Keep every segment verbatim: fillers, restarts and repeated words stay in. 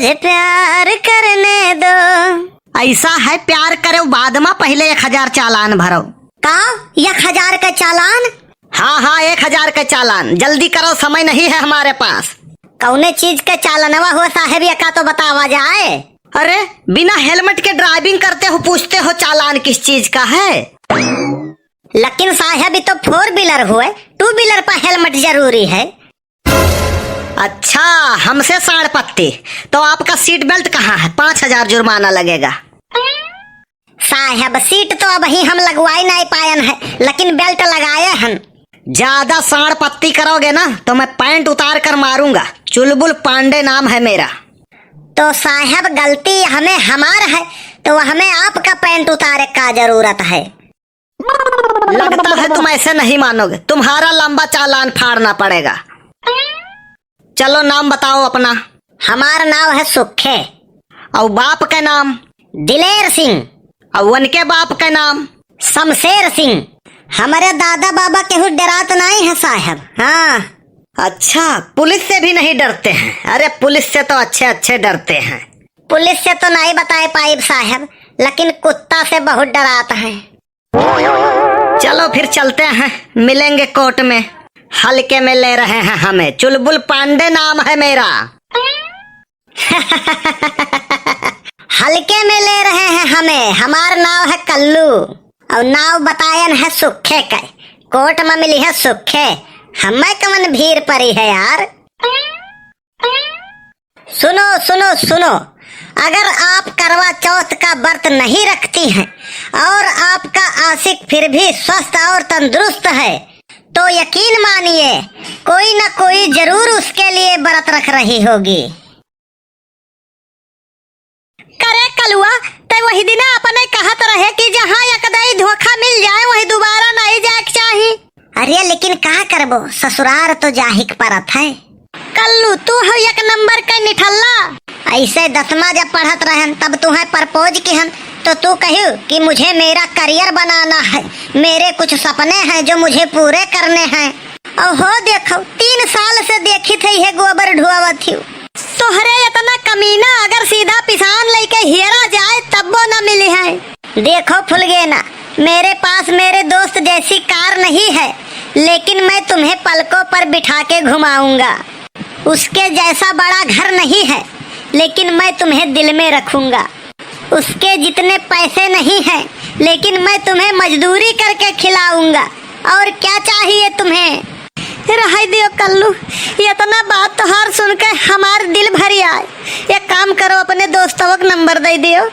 से प्यार करने दो। ऐसा है, प्यार करो बाद मा, पहिले एक हजार चालान भरो। का? एक हजार का चालान? हाँ, हाँ, एक हजार का चालान। जल्दी करो, समय नहीं है हमारे पास। कौने चीज का चालनवा हो साहेब, यका तो बतावा जाए। अरे, बिना helmet के driving करते हो, पूछते हो चालान किस चीज का है? लेकिन साहेब, ये तो four wheeler हुए, two wheeler पर helmet जरूरी है। अच्छा, हमसे सांड़ पत्ती, तो आपका seat belt कहाँ है? पाँच हजार जुर्माना लगेगा। साहेब, seat तो अबहीं हम लगवाई नाहीं पायन है, लेकिन belt लगाए हन। ज्यादा सांड़ पत्ती करोगे ना, तो मैं pant उतार कर मारूंगा। चुलबुल पांडे नाम है मेरा। तो साहेब, गलती हमें हमार है, तो हमें आपका pant उतारे का जरूरत है। लगता है तुम ऐसे नहीं मानोगे, तुम्हारा लंबा चालान फाड़ना पड़ेगा। चलो, नाम बताओ अपना। हमार नाव है सुखे। और बाप का नाम? दिलेर सिंह। और उनके बाप का नाम? शमशेर सिंह। हमरे दादा बाबा केहू डरात नाहीं है साहेब। हाँ। अच्छा, पुलिस से भी नहीं डरते हैं? अरे, पुलिस से तो अच्छे अच्छे डरते हैं। पुलिस से तो नाहीं बताए पाइब साहेब, लेकिन कुत्ता से बहुत डरात हैं। चलो फिर चलते हैं, मिलेंगे कोर्ट में। हल्के में ले रहे हैं हमें, चुलबुल पांडे नाम है मेरा। हल्के में ले रहे हैं हमें, हमार नाव है कल्लू और नाव बतायन है सुखे के। कोर्ट में मिली है सुखे, हमें कवन भीड़ परी है यार। सुनो, सुनो, सुनो, अगर आप करवा चौथ का व्रत नहीं रखती हैं और आपका आशिक फिर भी स्वस्थ और तंदुरुस्त है, तो यकीन मानिए, कोई न कोई जरूर उसके लिए व्रत रख रही होगी। करे कलुआ, तै वही दिना अपने कहत रहे कि जहाँ एक दाई धोखा मिल जाए, वहीं दोबारा नहीं जाए के चाही। अरे, लेकिन का करबो, ससुरार तो जाहिक परत है। कल्लू, तू हो एक नंबर के निठल्ला। ऐसे दसमा जब पढ़त रहन, तब तुहें propose किहन, तो तू कहियो कि मुझे मेरा career बनाना है, मेरे कुछ सपने हैं जो मुझे पूरे करने हैं। और हो देखो, तीन साल से देखी थी है गोबर ढुआवत ही। तोहरे इतना कमीना अगर सीधा पिसान लेके हेरा जाए, तब वो न मिली है। देखो फुलगेना, मेरे पास मेरे दोस्त जैसी कार नहीं है, लेकिन मैं तुम्हें पलकों पर बिठा के घुमाऊंगा। उसके जैसा बड़ा घर नहीं है, लेकिन मैं तुम्हें दिल में रखूंगा। उसके जितने पैसे नहीं हैं, लेकिन मैं तुम्हें मजदूरी करके खिलाऊंगा। और क्या चाहिए तुम्हें? रह दियो कल्लू, इतना बात तोहार सुन के हमार दिल भरी आए। एक काम करो, अपने दोस्तों का नंबर दे दियो।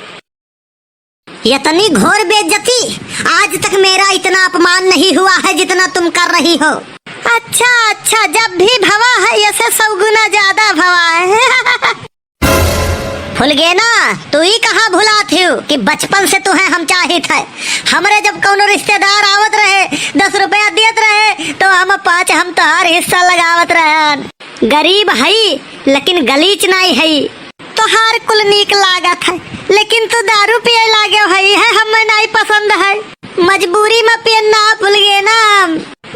इतनी घोर बेइज्जती, आज तक मेरा इतना अपमान नहीं हुआ है जितना तुम कर रही हो। अच्छा, अच्छा, जब भी भवा है, ऐसे सौ गुना ज्यादा भवा है। फुलगेना, तू ही कहाँ भुलात हियो कि बचपन से तुहें हम चाहित है। हमरे जब कौनो रिश्तेदार आवत रहे, दस रुपया दियत रहे, तो हम पाँच हम तोहार हिस्सा लगावत रहन। गरीब हई, लेकिन गलीच नाई हई। तोहार कुल नीक लागत है, लेकिन तू दारू पिए लागे हई है, हमें नाई पसंद है। मजबूरी में पियन ना फुलगेना।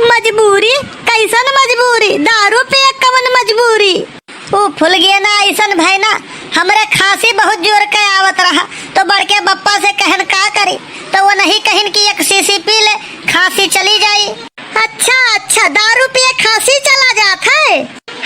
मजबूरी? कैसन मजबूरी? दारू पिए कवन मजबूरी? ऊ फुलगेना ऐसन भय ना, हमरे खांसी बहुत जोर के आवत रहा, तो बड़के बप्पा से कहन का करी, तो वो नहीं कहिन कि एक शीशी पी ले, खांसी चली जाई। अच्छा, अच्छा, दारू पिए खांसी चला जात है?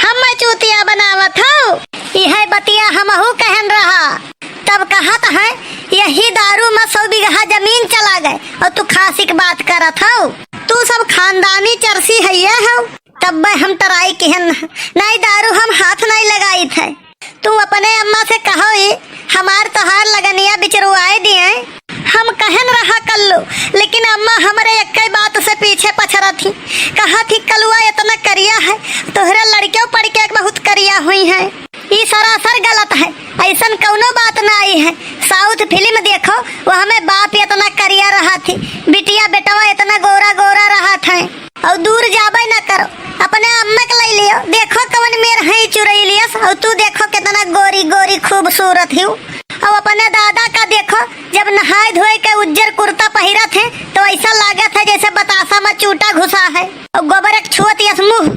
हम मैं चूतिया बनावत हो? इहे बतिया हमहू कहन रहा, तब कहत है, यही दारू में सौ बीघा जमीन चला गए और तू खांसी की बात करत हो। तू सब खानदानी चरसी है ये हो। तब हम try किहन, नाई दारू हम हाथ नाई लगाइत है। तू अपने अम्मा से कहो ही, हमार तोहार लगनिया बिचरुआए दिए। हम कहन रहा कल्लू, लेकिन अम्मा हमरे एक्के बात से पीछे पछरत ही। कहा थी, "कलुआ इतना करिया है, तोहरे लड़कियों पढ़ के बहुत करिया हुई है।" ई सरासर गलत है, ऐसन कौनो बात ना आई है। South film देखो, वह में बाप इतना करिया रहा थी, बिटिया बेटवा इतना गोरा गोरा रहा था। और दूर जाबे ना करो, अपने अम्मा के ले लियो, देखो कवन मेर है चुरैलियस, और तू देखो कितना गोरी गोरी खूबसूरत हियो। और अपने दादा का देखो, जब नहाए धोए के उज्जर कुर्ता पहिरत है, तो ऐसा लागत है जैसे बतासा में चूटा घुसा है, और गोबर एक छुअत यस मुँह।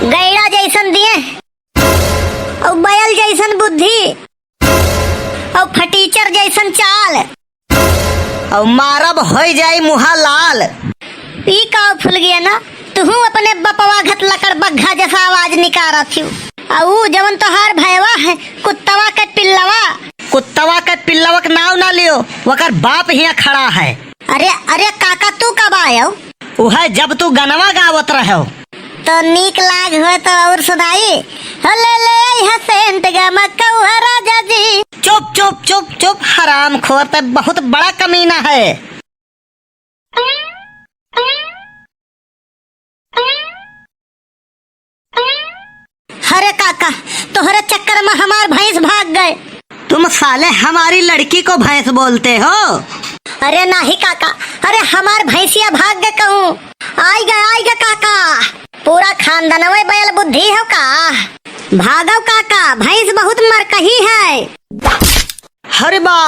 गैड़ा जैसन दिए और बैल जैसन बुद्धि। अउ फटीचर जइसन चाल। अउ मारब होइ जाई मुहा लाल। ई का फुलगेना, तुहूँ अपने बपवा घत लकड़ बग्घा जइसा आवाज निकारत हिउ। अउ ऊ जवन तोहार भयवा है, कुत्तवा के पिल्लवा। कुत्तवा के पिल्लवा के नाव ना लियो, वकर बाप हियाँ खड़ा है। अरे, अरे काका, तू कब आयो? उहै जब तू गनवा गावत रहो। तो नीक लाग हो तो अउर सुनाई। हो ले ले आई है सेंट गमकौहा राजा जी। चुप, चुप, चुप, चुप, हरामखोर, तै बहुत बड़ा कमीना है। अरे काका, तोहरे चक्कर में हमार भैंस भाग गए। तुम साले हमारी लड़की को भैंस बोलते हो? अरे नाही काका, अरे हमार भैंसिया भाग गए कहूँ। आइ गए, आइ गए काका, पूरा खानदनवे बैल बुद्धि हो का? भागो काका, भैंस बहुत मरकही है। अरे बा,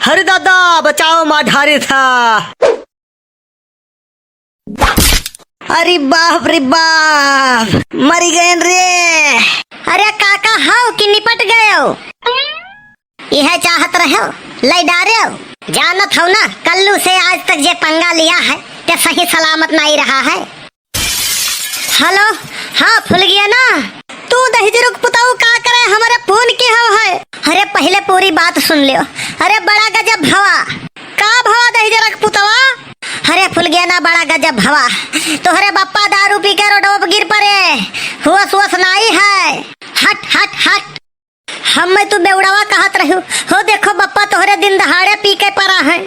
अरे दादा, बचाओ, मार डारे था। अरे बाप रे बाप, मरी गयन रे। अरे काका, हौ कि निपट गयो? यह चाहत रहो, लै डारो। जानत हौ ना, कल्लू से आज तक जे पंगा लिया है, ते सही सलामत नाहीं रहा है। हेलो, हाँ फुलगेना, तू दहिजरक पुतऊ का करे हमरे फोन किहो है? अरे पहिले पूरी बात सुन लियो। अरे बड़ा गजब भवा। का भवा दहिजरक पुतवा? अरे फुलगेना बड़ा गजब भवा। तोहरे बप्पा दारू पी के रोडवा पे गिर परे। होस वोस नाहीं है। हट, हट, हट। हम्मे तू बेवड़वा कहत रह्यू। हो देखो बप्पा तोहरे दिन दहाड़े पी के परा है।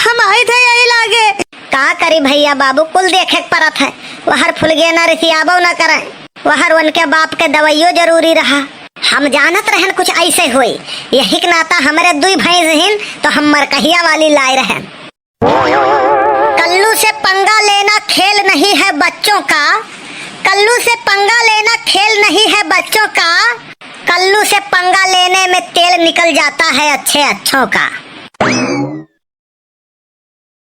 हम आइत है यही लागे। का करी भइया बाबू, कुल देखे के परत है। वहर फुलगेना रिसियाबो न करे। वहर उनके बाप के दवाइयो जरूरी रहा। हम जानत रहन कुछ ऐसे होई। यही के नाता हमरे दुई भैंस हिन तो हम मरकहिया वाली लाए रहन। कल्लू से पंगा लेना खेल नहीं है बच्चों का। कल्लू से पंगा लेना खेल नहीं है बच्चों का। कल्लू से पंगा लेने में तेल निकल जाता है अच्छे अच्छों का।